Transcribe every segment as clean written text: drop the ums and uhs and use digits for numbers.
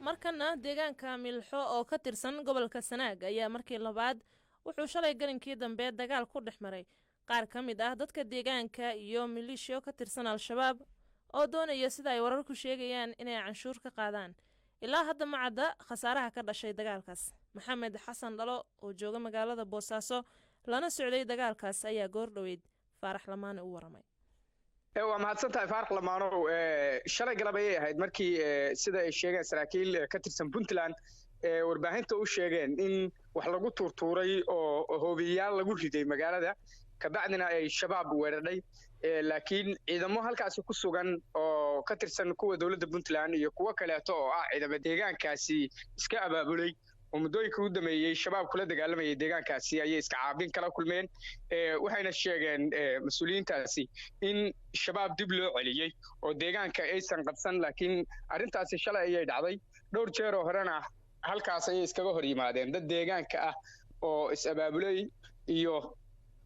Markana deegaanka Milxo oo ka tirsan gobolka Sanaag ayaa markii labaad wuxuu shalay galinkii dambe dagaal ku dhex maray qaar ka mid ah dadka deegaanka iyo maleeshiyo ka tirsan Al-Shabaab oo doonaya, sida ay wararku sheegayaan, inay canshuur ka qaadaan. Ilaa hadda ma cadda khasaaraha ka dhashay dagaalkaas. Maxamed Xasan Dhalo oo jooga magaalada Boosaaso lana socday dagaalkaas ayaa goor dhoweyd Faarax Lamaane u waramay. Waa mahadsan tahay, Faarax Lamaanow. Shalay galab ayay ahayd markii, sida ay sheegeen saraakiil ka tirsan Puntland, warbaahinta u sheegeen in wax lagu tuurtuuray oo hoobiyayaal lagu riday magaalada, kabacdina ay Shabaab weerarhay. Laakiin ciidamo halkaasi ku sugan oo ka tirsan kuwa dowladda Puntland iyo kuwo kaleeto oo ah ciidamo deegaankaasi iska abaabulay oo muddooyinka u dameeyey Shabaab kula dagaalamayay deegaankaasi ayay iska caabin kala kulmeen. Waxayna sheegeen mas-uuliyiintaasi in Shabaab dib loo celiyey oo deegaanka aysan qabsan. Laakiin arrintaasi shalay ayay dhacday, dhowr jeer oo horena halkaas ayay iskaga hor yimaadeen dad deegaanka ah oo is-abaabulay iyo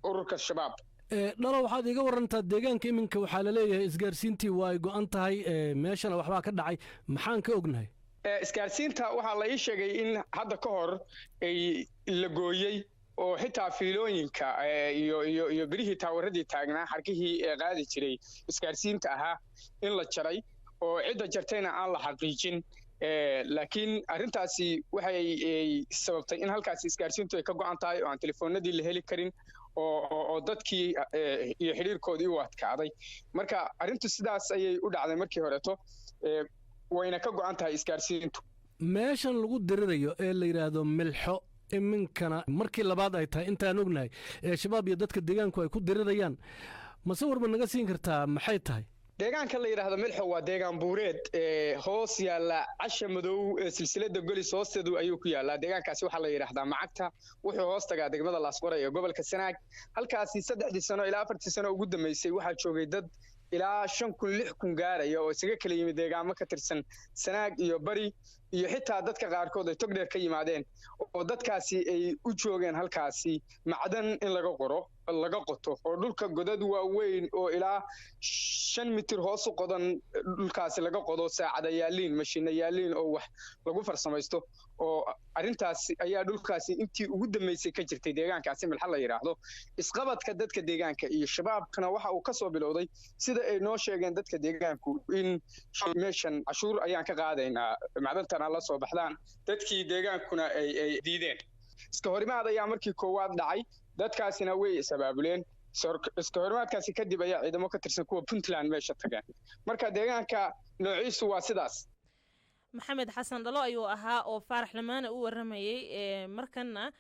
ururka Shabaab. Dhalo, waxaad iiga warantaa deegaanka iminka waxaa laleeyahay isgaarsiintii waa ay go'an tahay, meeshana waxbaa ka dhacay. Maxaan ka ognahay? Isgaarsiinta waxaa la ii sheegay in hadda ka hor ay la gooyey oo xitaa fiilooyinka iyo birihii taawaradii taagnaa, xarkihii ee qaadi jiray isgaarsiinta ahaa, in la jaray oo cidda jartayna aan la xaqiijin. Laakiin arrintaasi waxay sababtay in halkaasi isgaarsiintu ay ka go'an tahay oo aan telefoonadii la heli karin oo dadkii iyo xidhiirkoodii u adkaaday. Marka arrintu sidaas ayay u dhacday markii horeeto, wayna ka go'an tahay isgaarsiintu. Meeshan lagu dirirayo ee la yidhaahdo Milxo, iminkana markii labaad ay tahay intaan ognahay ee Shabaab iyo dadka deegaanku ay ku dirirayaan, mase warba naga siin kartaa maxay tahay? Deegaanka la yidhaahdo Milxo waa deegaan buureed hoos yaalla Casha Madow, silsilada Golis hoosteedu ayuu ku yaallaa. Deegaankaasi waxaa la yidhaahdaa Macagta, wuxuu hoos tagaa degmada Laasqoray ee gobolka Sanaag. Halkaasi 3dii sano ilaa 4tii sano ugu dambeysay waxaa joogay dad ilaa 5000, 6000 gaaraya oo isaga kala yimid deegaamo ka tirsan Sanaag iyo Bari, iyo xitaa dadka qaarkood ay Togdheer ka yimaadeen, oo dadkaasi ay u joogeen halkaasi macdan in laga qoro, laga qoto, oo dhulka godad waaweyn oo ilaa 5 mitir hoos u qodan dhulkaasi laga qodo, saacada yaaliin, mashiina yaaliin oo wax lagu farsamaysto. Oo arrintaasi ayaa dhulkaasi intii ugu dambeysay ka jirtay deegaankaasi Milxa la yidhaahdo. Isqabadka dadka deegaanka iyo Shabaabkana waxa uu kasoo bilowday, sida ay noo sheegeen dadka deegaanku, in meeshan cashuur ayaan ka qaadaynaa macdantana la soo baxdaan, dadkii deegaankuna ay diideen. Iska horimaad ayaa markii koowaad dhacay, dadkaasina way is abaabuleen. Iska horimaadkaasi kadib ayaa ciidamo ka tirsan kuwa Puntland meesha tageen. Marka deegaanka noociisu waa sidaas. Maxamed Xasan Dhalo ayuu ahaa oo Faarax Lamaane u waramayey. Ee markana